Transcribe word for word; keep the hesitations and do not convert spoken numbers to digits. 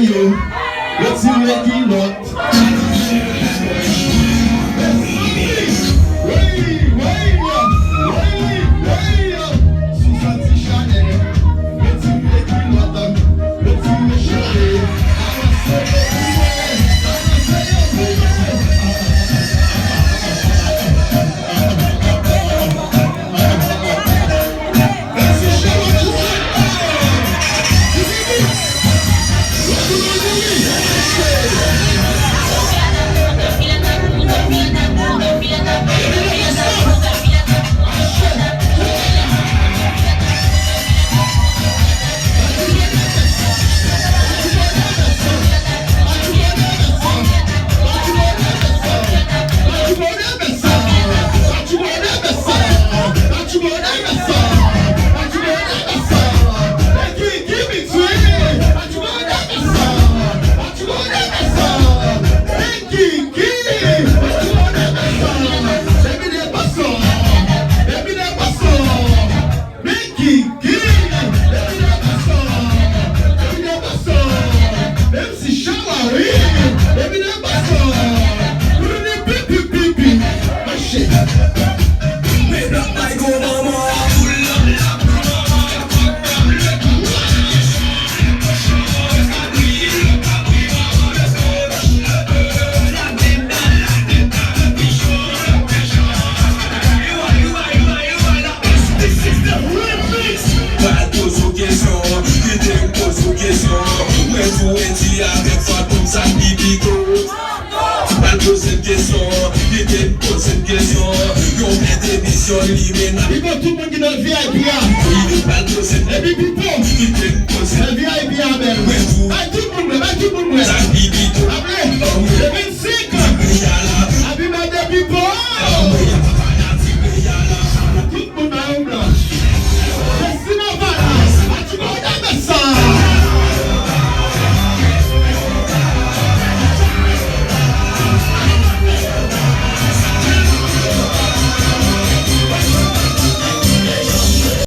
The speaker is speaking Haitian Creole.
yo, retire kilòt. Mezanmi, wey, wey, wey, wey. Sou Santi Chanel, retire kilòt, retire cheve. Avanse yo pou mwen, avanse yo pou mwen. Kiki, epi nan bason, epi nan bason, menm si chawa wi, epi nan bason, pou nou di pi, pi, pi, pi, mache. Men blòk bay gwo manman. Pral poze w kesyon, kite m poze w kesyon. Mwen tou redi avèk Fantom sa k pi pito. Pral poze m kesyon, kite m poze m kesyon. Yon bèl emisyon, li menm. Pipo, tout moun ki nan V I P a. Pral poze m, epi Pipo, kite m poze m. Nan V I P a menm. Mwen tou. Ay, tout moun menm.